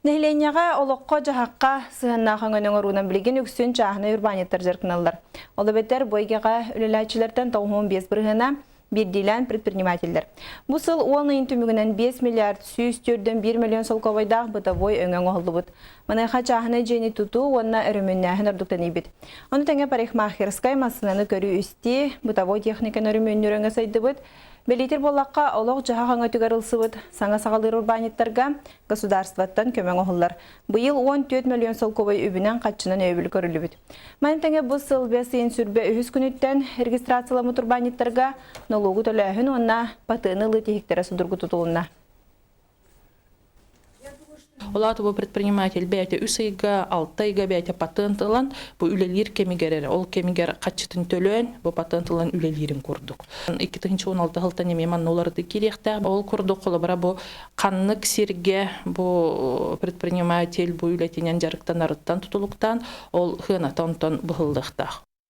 Нэһилиэнньэҕэ олоххо-дьаһахха сыһыаннаах өҥөнү оҥоруунан билигин үксүн чааһынай урбаанньыттар дьарыктаналлар. Ол эбэтэр бу эйгэҕэ үлэлээччилэртэн 95 бырыһыана биирдиилээн предпринимателлэр. Бу сыл уон ыйын түмүгүнэн 5 миллиард 104 миллион солкуобайдаах бытовой өҥө оҥоһуллубут. Маныаха чааһынай дьиэни тутуу уонна өрөмүөннээһин ордук тэнийбит. Ону тэҥэ парикмахерскай массыынаны көрүү-истии, бытовой техниканы өрөмүөннүүр өҥө сайдыбыт. Бэлиэтир буоллахха, олох-дьаһах өҥөтүгэр ылсыбыт саҥа саҕалыыр урбаанньыттарга государствоттан көмө оҥоһуллар. Быйыл 14 мөлүйүөн солкуобай үбүнэн-хаччынан өйөбүл көрүллүбүт. Маны тэҥэ бу сыл бэс ыйын сүрбэ үһүс күнүттэн регистрацияламмыт урбаанньыттарга нолуогу төлөөһүн уонна патыаны ылыы тиһиктэрэ судургутутулунна. Ол аата бу предприниматель бэйэтэ үс ыйга, алта ыйга бэйэтэ патент ылан, бу үлэлиир кэмигэр эрэ, ол кэмигэр хаччытын төлөөн, бу патент ылан үлэлиирин курдук. 2016 сылтан эмиэ манна уларытыы киириэхтээх. Ол курдук, холобура, бу ханнык сиргэ бу предприниматель бу үлэтинэн дьарыктанарыттан тутулуктаан, ол сыаната онтон быһыллыахтаах.